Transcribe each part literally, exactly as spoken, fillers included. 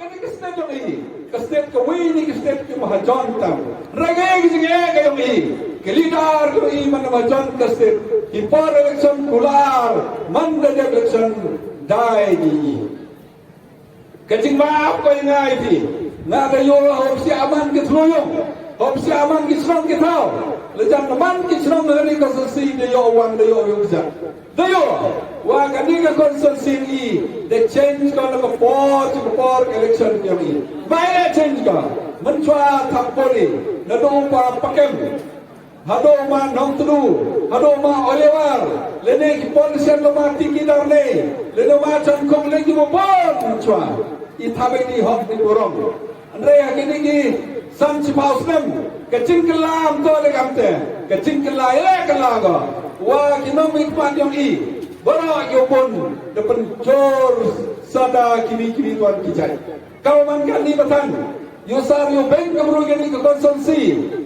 Ka state jong i, ka state kawei na ki state ki mahajon tam. Hynrei ka jingeh ka jong i, ki leader jong i man mahajon ka state, ki por election kular, man da dep election dai jong i. Ka jingmap ko ïa nga ïa phi. Nga da ïoh hop sha man ki thlur ïong, hop sha man ki shnong ki thaw. La jan man ki shnong ha kane ka constituency da ïoh wan, da ïoh ïong jan. Da ïoh wa kane ka constituency da change ko na ka por sha ka por election ïong i. Ba ïa change ko. Mynshuwa thap bori naduh u Pakem, haduh u ma Nongtdu, haduh u ma Oliver, lane ki politician, u ma T K Darnei, lane u ma Chan Khong, lane ki bun mynshuwa. I thap ïa ki hok ki burom. Hynrei ha kine ki san shiphew snem ka jingkylla ym toh lei kamte, ka jingkylla ïa lei kylla ko. Wa ki nongmihkhmat jong i baroh ki bun da pynjur sa da kiwei kiwei ruh ki jait. Ka man kane ba than ïa u sar ïa u beiñ ka bru kane ka constituency,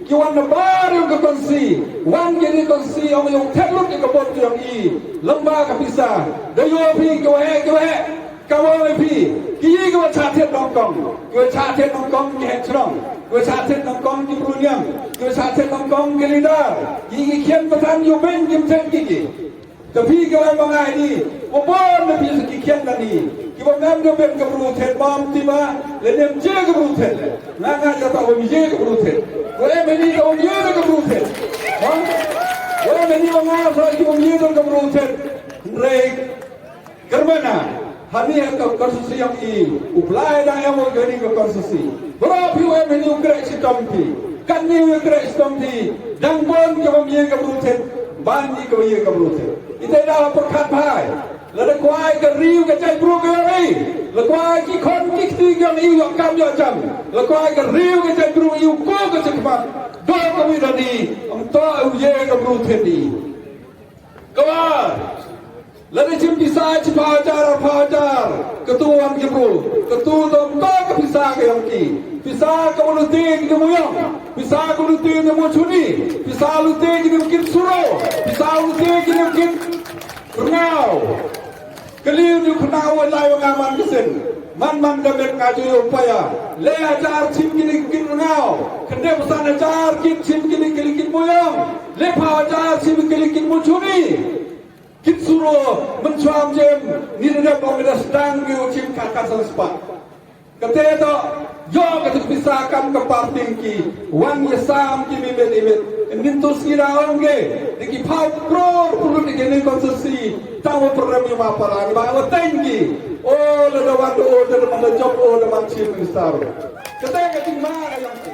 ki wan na bar ïa ka constituency, wan kane ka constituency ong ïa u thep lut ïa ka bor jong i. Lem bad ka pisa da ïoh phi ki waheh ki waheh. Ka wei phi ki ïa ki wa chah thied nyngkong, ki wa chah thied nyngkong ki heh chnong, ki wa chah thied nyngkong ki bru niam, ki wa chah thied nyngkong ki leader. Ki ki khian ba than ïa u beiñ kim thied ki ki. Te phi ki wa ma ngai ni, u bor na phi sa ki khian na ni. Ki wa ngam da beiñ ka bru thied bam ti ba le nem je ka bru thied. Nga nga ja ta wa mi je ka bru thied. Wa em ni ka wa mi je ka bru thied. Ha? Wa em ni wa nga sa ki wa mi je ka bru thied. Hynrei Kyrmana, hani ha ka constituency ïong i, u Blai dang ïong u kani ka constituency. Baroh phi u em hani u kreh shitom phi. Kani u kreh shitom phi. Dang bun ka bam ïa ka bru thied. Ban ïa ka ïa ka bru thied. Ite da pyrkhat bha. Lada kwai ka ri u ka jait bru ka ïong i. La kwai ki khon ki kti ka ïong i ïoh kam ïoh jam. La kwai ka ri u ka jait bru i u ko ka jait khmat. Do ka wi da ni. Am to u ïa ka bru thied ni. Kawei, lada shim pisa shiphew hajar, arphew hajar, katu wan ki bru, katu dom to ka pisa ka ïong ki. Pisa ka u lute ki dei mo ïong, pisa ka u lute ki dei mo chuni, pisa u lute ki dei mo kit suro, pisa u lute ki dei mo kit rngaw. Kali u ni u khynnah u lai wa nga man ka sien. Man man da bet nga ju ïoh paya. Le hajar shim kini kit rngaw. Khyndai phew san hajar kit shim kini kili kit mo ïong. Le phew hajar shim kili kit mo chuni. Kit suro mynshuwa jem. Ni da dep ong da sdang ki u shim ka ka san spah. Kate to ïoh kata pisa kam ka parting ki. Wan ïa sam ki mi met i met. Nin tu sira ong ke. Di ki phew crore pulu di ki ni konstituensi. Tang wa program ïa ma para ni ba wa teng ki. O la da wan o da man da job o da man chief minister. Kata ka ting ma ka ïong ki.